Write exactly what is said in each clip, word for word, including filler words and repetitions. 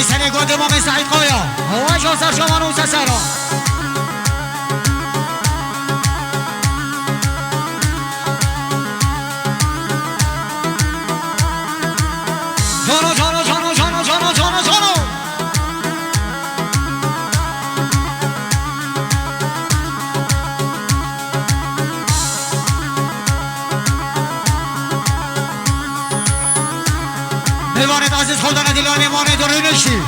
Serê gundê Mamê Seîd Kaya. Wejo ser şavan û ser sera. Cano, cano, cano. Mêvanê ezîz, xwedana dîlan mêvanê dirûnişî.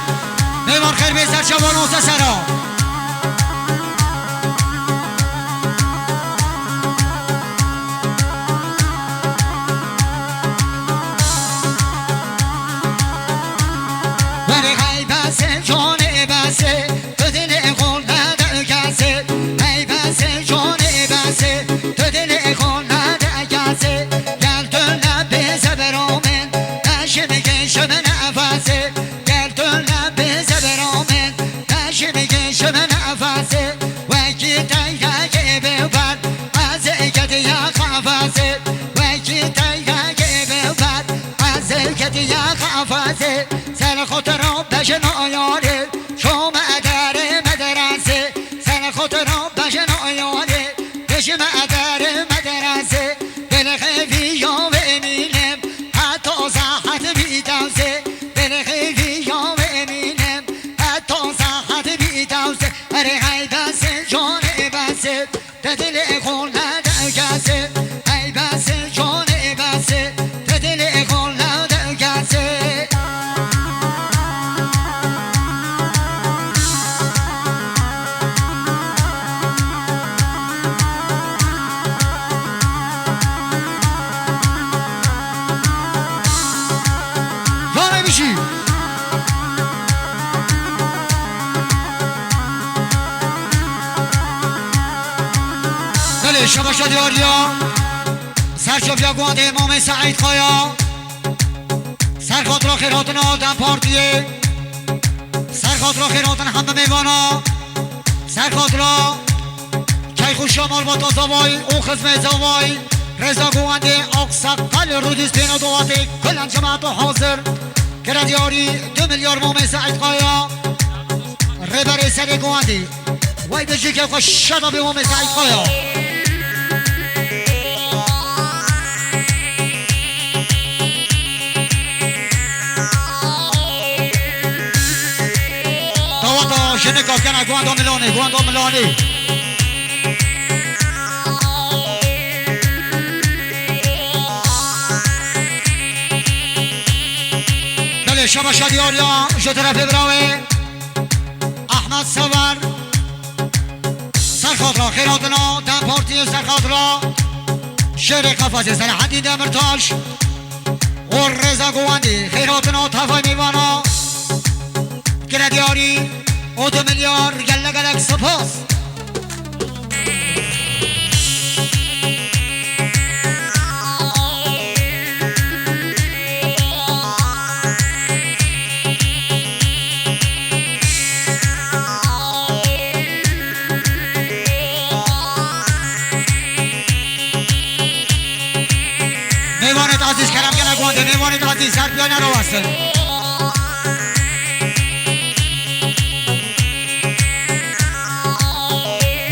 Mêvan xêr bê ser çavan û ser sera. Berê hey bese, canê bese, tu dilê xwe nede kesê. Hey bese, canê bese, tu dilê xwe nede kesê. Gel tu nebê zebera min, neşim kişim nefesê. Gel tu nebê zebera min, neşim kişim nefesê. Wekî tengekê bêber, ez ê ketiya qefesê. Wekî tengekê bêber, ez ê ketiya qefesê. Ser xwe tu ro bejno yarê, şome derê medresê. Ser xwe tu ro bejno yarê, bejime derê medresê. Dilxêviya wê mîlim, heta saet bî tewsê. Dilxêviya wê mîlim, heta saet bî tewsê. Erê hey besê, canê besê, te dilê xwe nede kesê. Hey besê, canê besê, te dilê xwe nede kesê. Yanê bijî. Belê, şabaşa diyariya. Serçaviya guandê Mamê Seîd Kaya. Ser xatira xêrhatina DEM Partiyê. Ser xatira xêrhatina hemî mêvana. Ser xatira keyxweşiya malbata zavayî û xizmê zavayî. Rêza guandê Akseqal Rûdîs têne dawetê kul encamata hazir. Kire diyarî du milyar Mamê Seîd Kaya. Rêberê serê guandê. Wey bijî keyf xwe şada bê Mamê Seîd Kaya. Daweta jinik a kene guanda Milanê, guanda Milanê. Belê, şabaşa diyariya ji terefê bira wê. Ahmet Sever. Ser xatira xêrhatina DEM Partiyê, ser xatira şêrê qefesê Selahaddîn Demirtaş û rêza guandî xêrhatina tevay mêvana. Kire diyarî û du milyar gelek gelek spas. Mêvanê ezîz, kerem gelek wande, mêvanê ezîz, ser piya nerawestin.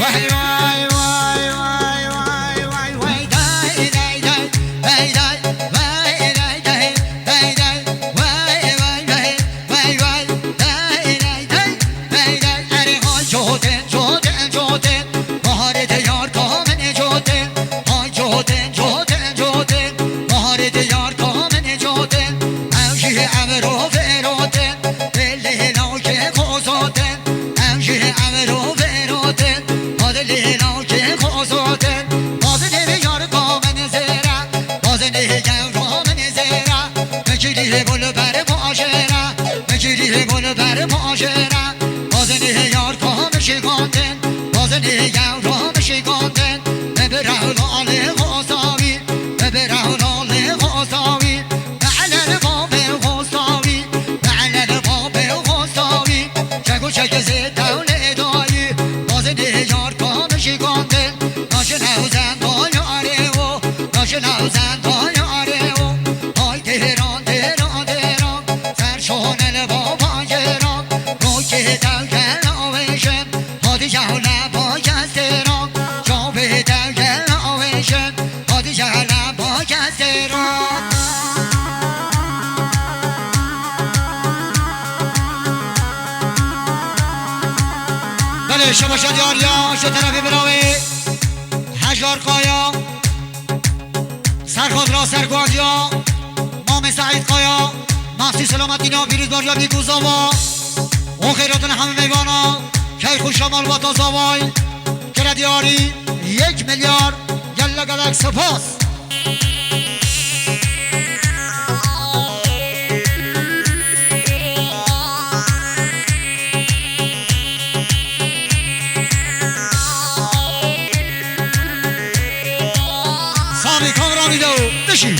Vay, vay, vay, vay, vay, vay, vay, day, day, day, day, day, vay, day, day, day, day, day, vay, vay, vay. Vay vay, day day day, day day, erê hay cotin, cotin, cotin, baharê diyar kamilê cotin, hay cotin, cotin, cotin, baharê diyar kamilê cotin, ew jî ev ro vêrotin, dilê lawkê xozotin, ew jî ev ro vêrotin, ha dilê lawkê xozotin, bazinê diyar kamilê zêre, bazinê gewra min zêre. Mecilî bol ber muaşera, mecilî bol ber muaşera. Bazenê yar kamişî gandin, bazenê yar kamişî gandin. Me bi rehna lê xosawî, me bi rehna lê xosawî. Me elel babê xosawî, me elel babê xosawî. Çek û çek zê tewlê dayî, bazenê yar kamişî gandin. Naşin ew zendayarê o, naşin ew zendayarê o. Ay Têran, Têran, Têran, ser şonel baba gêra. Şadiyariya ji terefê birawê Hejar Kaya, Serxatira Serguandiya Mamê Seîd Kaya, Mahsû Selametîna Pîrozbariya Bîk û Zava û xêratin hemî mêvana keyxweşa malbata Zavay, kire diyarî yek milyar, gelek gelek spas. Samî kamera video dişî.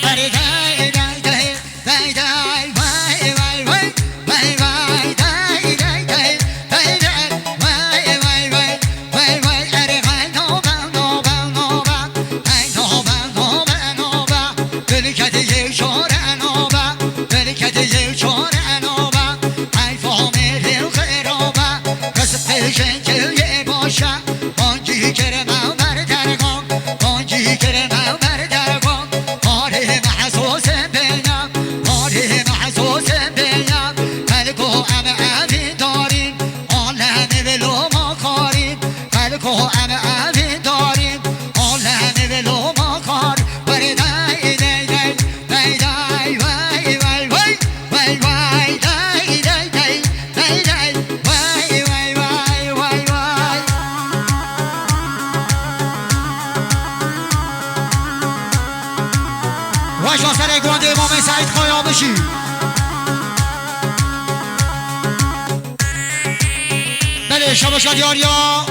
Erê dey dey dey. Dey dey, wey, wey, wey, wey, wey, dey, dey, dey, dey, dey, wey, wey, wey, wey, wey, erê, wey, nobe, nobe, nobe, hey, nobe, nobe, nobe, bil kediyê şore nobe, bil kediyê şore nobe, hey, famîlê xêrobe, rizqê jengê yê baş e, bangî kirme ber dergan, bangî kirme ber dergan. Karê mehsûsên bêyam, karê mehsûsên bêyam. Xelko em evîndarîn, alemê vê loma karîn. Xelko em evîndarîn, alemê vê loma kar. Wey dey dey dey dey, wey wey wey wey, wey wey dey dey dey. Hey, hey, wey, wey, wey, wey. Weşa serê guandê Mamê Seîd Kaya bijî. Belê, şabaş diyariya.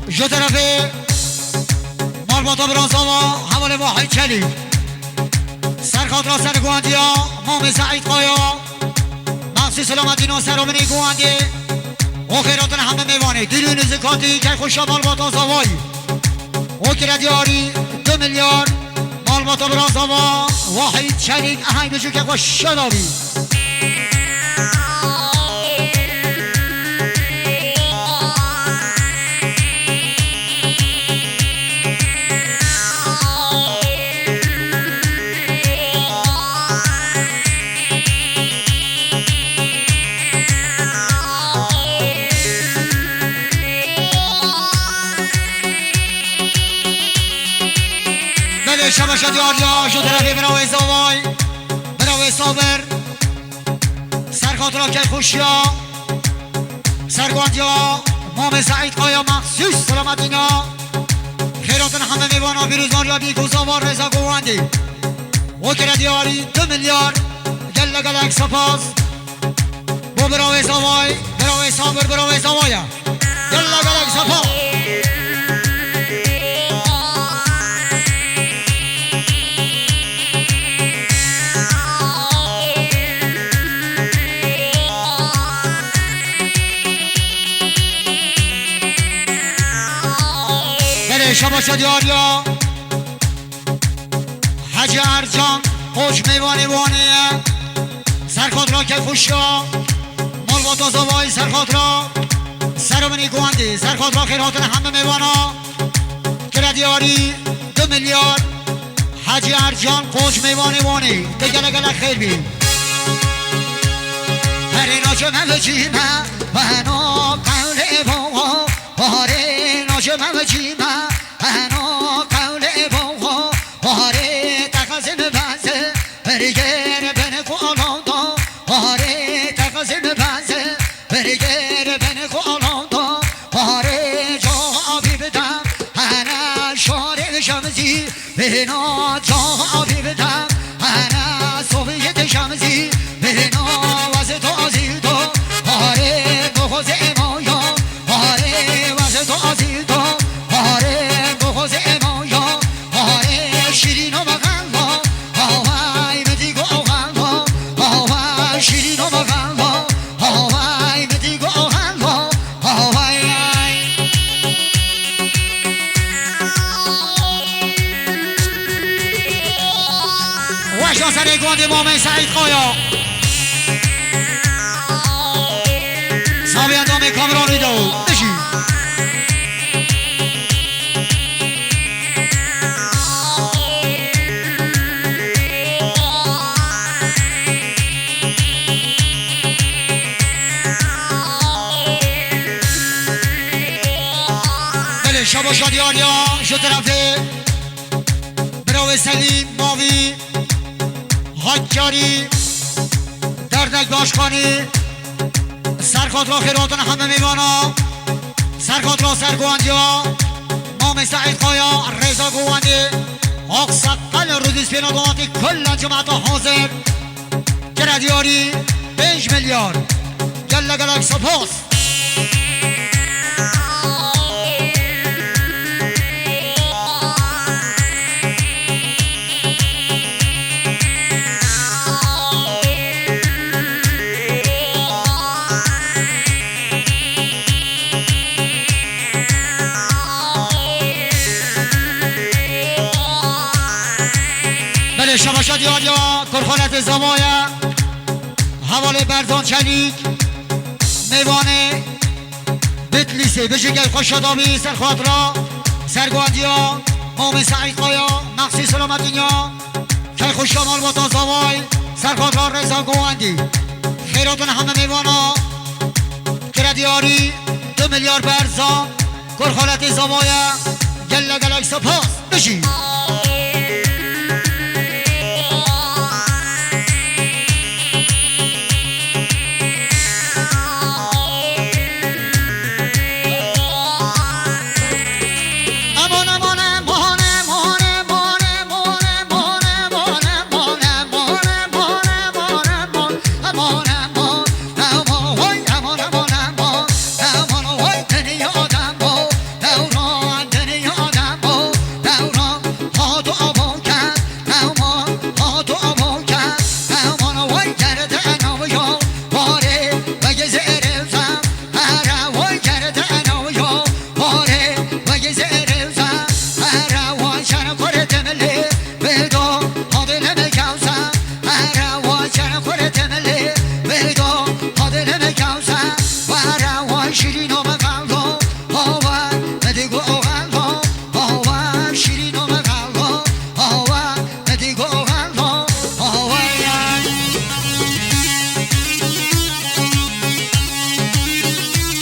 Ji terefê malbata Birazava, hevalê Wahîd Çelîk. Serxatira serguandiya Mamê Seîd Kaya. Maxsûs selametîna serominê guwandê û xêratin hemî mêvanê, dîl û nizikatî keyxweşa malbata Zavayî û kire diyarî du milyar malbata Birazava Wahîd Çelîk, ehay bijû keyxweşa davî. Belê, şabaş diyariya ji terefê bira wê Zavay, bira wê Sabir, serxatira keyxweşiya, serguandiya Mamê Seîd Kaya, maxsûs selametîna xêratin hemî mêvana pîrozbariya Bîk û Zava, rêza guwandê û kire diyarî du milyar, gelek gelek spas. Bo bira wê Zavay, bira wê Sabir, bira wê Zavaya. Yalla gelek sefa. Belê, şabaşa diyar ya. Hecî Ercan Koç mêvanê Wanê ye. Serxatira keyfxweşiya malbata Zavayî, serxatira serominê guwandê, serxatira xêrhatina hemî mêvana. Kire diyarî du milyar. Hecî Ercan Koç mêvanê Wanê. Te gelek gelek xêr bî. Herê nacime vecîme, weno qewlê bo, harê nacime vecîme. Heno qewlê bo, harê texezim beze, birgêr bin ku alonda, harê texezim beze, birgêr bin ku alonda, harê cavabî bide, hene şarê şemzî, bina cavabî bide, hene Sovyet şemzî, bina wezdo azîdo, harê boxozê moya, harê wezdo azîdo, harê boxozê moya. Harê şîrîno bexelo, havay min dî go xelo, havay şîrîno bexelo, havay min dî go xelo, havay. Şadiyariya ji terefê Birawê Selîm Mavî, Hakkari, Dernek Başkanî, serxatira xêratin heme mêvana, serxatira serguvendiya Mamê Seîd Kaya, rêza govendê, aqseqel rûdîspêna govendê, kulla cemaeta hazir, kire diyarî pênc milyar. Gelek gelek spas. Belê, şebeşa diyariya Kurxanetê Zavoye, hevalê Berzan Çelîk, mêvanê Bitlîsê, bijî gel xweşa dabî ser xatira serguvendiya Mamê Seîd Kaya, Mexsûs Selametîn ya, key xweşa malbata Zavay, ser xatira rêza govendî. Xêratin heme mêvana, kire diyarî du milyar berza, Kurxanetê Zavoye, gelek gelek spas. Bijî.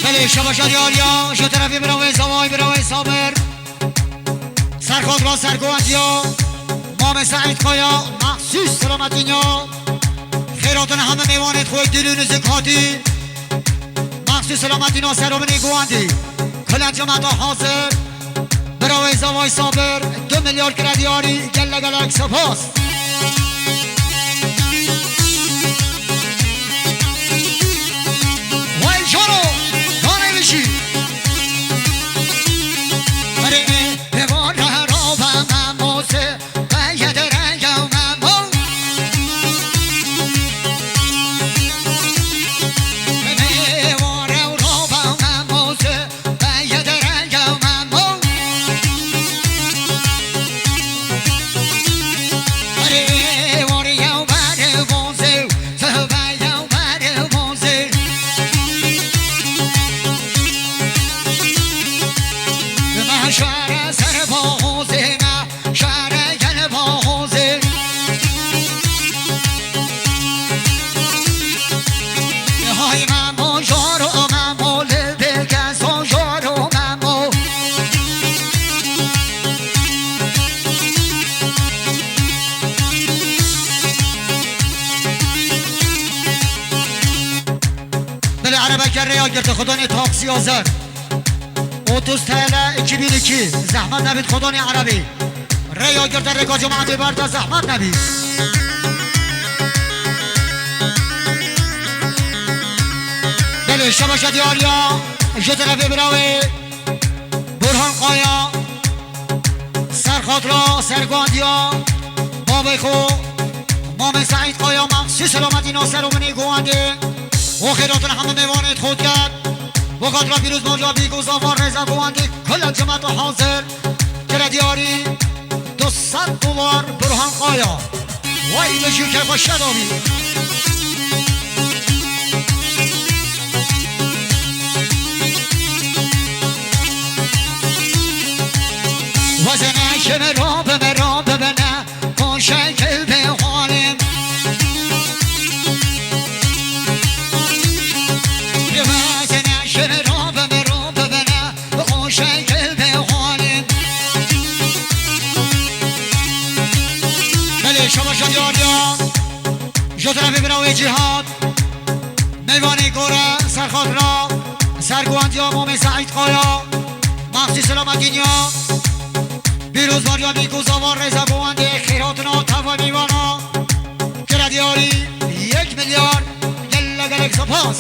Belê, şebeşa diyariya, ji terefê birawê Zavay, birawê Sabir. Serxatira serguvendiya Mamê Seîd Kaya, Mexsûs Selametîn ya. Xêratin heme mêvanê xwe dil û nizik hatî. Mexsûs Selametîn ya, serominê guwendî. Kulen cemaeta hazir. Birawê Zavay Sabir, du milyar kire diyarî, gelek gelek spas. Vay caro, ganê bijî. Erê, e, e, vara, ra, va, ma, mo, se. Şare ser boğazına. Şare gel boğazı. Hay Memo, jaro Memo, lebe keso jaro Memo. Belê, erebeke rêya girti, xudanê taksiya zer. Otuz T L iki bin iki. Zehmet nebît, xudanê erebî. Rêya girte rêka cemaetê berde, zehmet nebît. Belê, şebeşa diyariya, ji terefê birawê Burhan Kaya, ser xatira serguvendiya babê xwe, Mamê Seîd Kaya, Mexsûs Selametîn ya, serominê guwendê. Û xêratin heme mêvanê xwe diket. Bo xatira pîrozbahîya bîk û zavan rêza guwendê, kulla cemaeta hazir. Kire diyarî du sed dolar Burhan Kaya. Vay bijî, keyfa şeda bî. Wezene şeme ro bime ro bibine. Koşe kelbe halim. Yemezene şere rabe me rabe bene. Koşe kelbe halim. Mêvanê gore serxatira serguhandiya Mamê Seîd Kaya, Maxsî Selametîniya, pîrozbariya bîk û zava rêza guhandê xêrhatina teva mêvana, kire diyarî yek milyar, gelek gelek spas.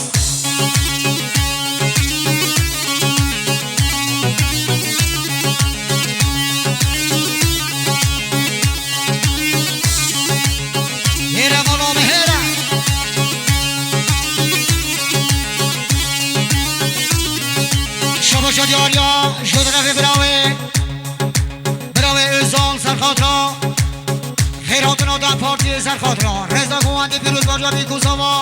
Hêre mala me hêre. Şabaşa diyariya, ji derevê birawê, birawê Özal serxatira, xêrhatina DEM Partiyê serxatira, rêza guhandê pîrozbariya bîk û zava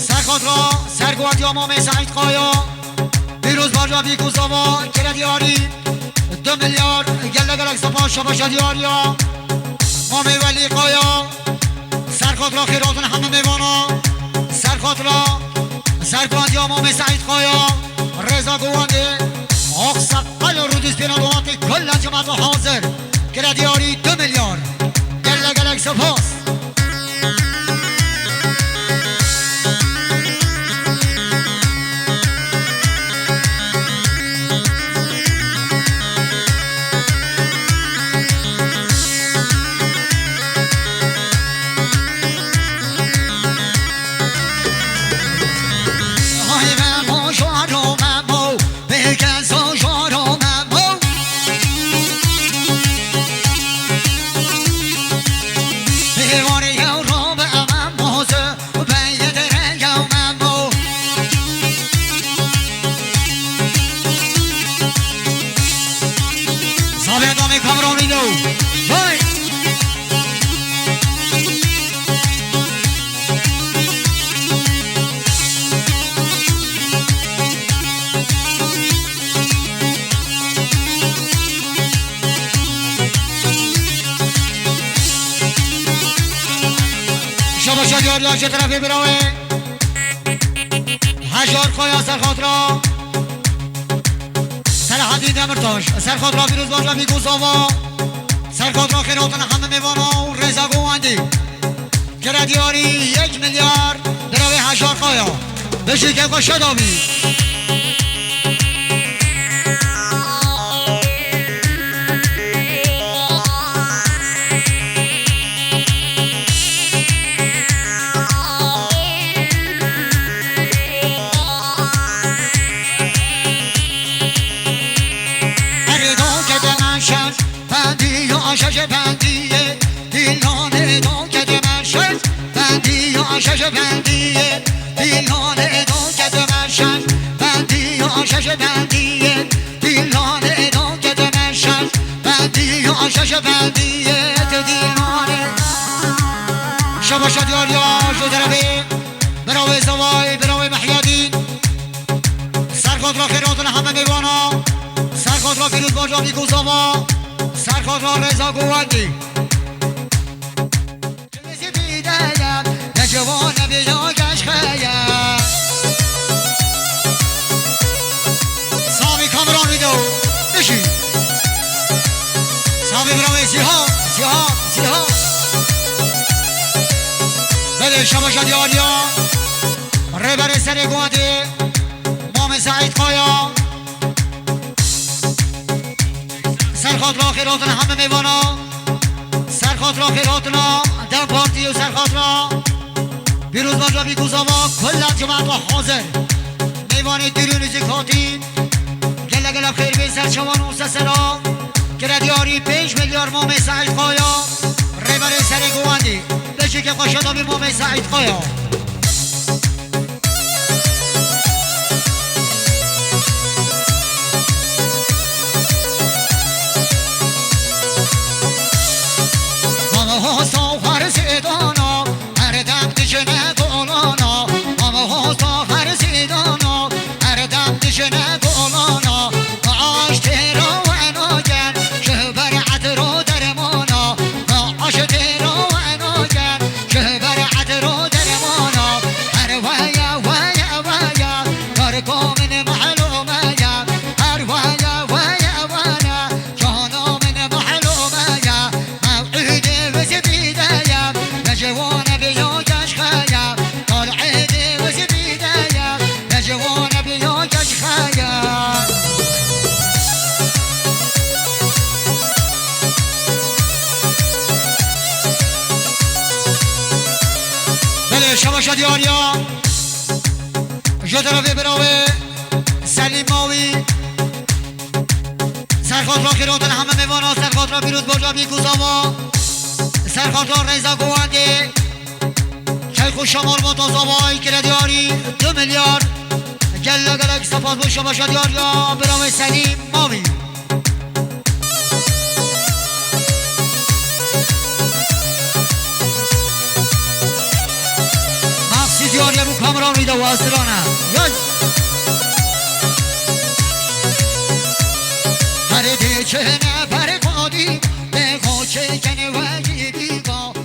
serxatira, serguhandiya Mamê Seîd Kaya, pîrozbariya bîk û zava kire diyarî. Du milyar, gelek gelek spas, şabaşa diyariya Mamê Welî Kaya. Serxatira xêrhatina hemî mêvana. Serxatira serguhandiya Mamê Seîd Kaya. Rêza guhandê Aqseqel û Rûdîs pêna guhandê kulla cemaeta hazir. Kire diyarî du milyar. Gelek gelek spas. Ay Memo, jaro Memo, bêkeso jaro Memo. Pêvanê yew rabe Memo, zû beye dere yew Memo. Zavê damê kamera vîdeo. Vay! Şabaşa diyar ya, ji terefê birawê. Hejar Kaya serxatira. Selahaddin Demirtaş, serxatira pîrozbariya bîk û zava, serxatira xêrhatina hemî mêvana û rêza guhandê. Kire diyarî yek milyar, birevê Hejar Kaya. Bijî kevka şeda bî. Erê do kete meşer, bendiya şeş bendiye, dilanê do kete meşer, bendiya şeş bendiye, dilanê do kete meşer, bendiya şeş bendiye, dilanê do kete meşer, bendiya şeş bendiye, te dilanê. Şabaşa diyar ya, ji derevê, birawê Zevay, birawê Mehyadîn. Serxatira xêrhatina hemî mêvana. Serxatira pîrozbariya bîk û zava. Serxatira rêza guhandê. Bizi bideye, ne cevane bira geşkeye. Savî kameran vîdeo. Bişî. Savî birawê Sîha, Sîha, Sîha. Belê şabaşa diyariya. Rêberê serê guhandê. Mamê Seîd Kaya. Serxatira xêrhatina hemî mêvana. Serxatira xêrhatina DEM Partî û serxatira pîrozbariya bîk û zava kulla cemaeta hazir. Mêvanê dûr û nêzîk hatî. Gelek gelek xêr bê ser çavan û ser sera. Kire diyarî pênc milyar Mamê Seîd Kaya. Rêberê serê guhandê. Beşê kevka şeda bî Mamê Seîd Kaya. Mamosta her zêdana, her dem dijine dolana. Mamosta her zêdana, her dem dijine dolana. Maaş têra wena gel, ji ber etro dermana. Maaş têra wena gel, ji ber etro dermana. Başa diyar ya. Ji terefê bira wê Selîm Mawî. Serxatra xêrotin heme mêvana, serxatra pîroz baca bî ku zava. Serxatra rêza govendê. Çayxo Şamal Mota zavayî kire diyarî du milyar. Gelle gelek sepas bo şabaşa diyar ya bira wê Selîm Mavî. Maxsî diyar ya bu kameran rî de wazirana. Yay. Her dê çene ferqadî, bê xo çê kene wecî bîka.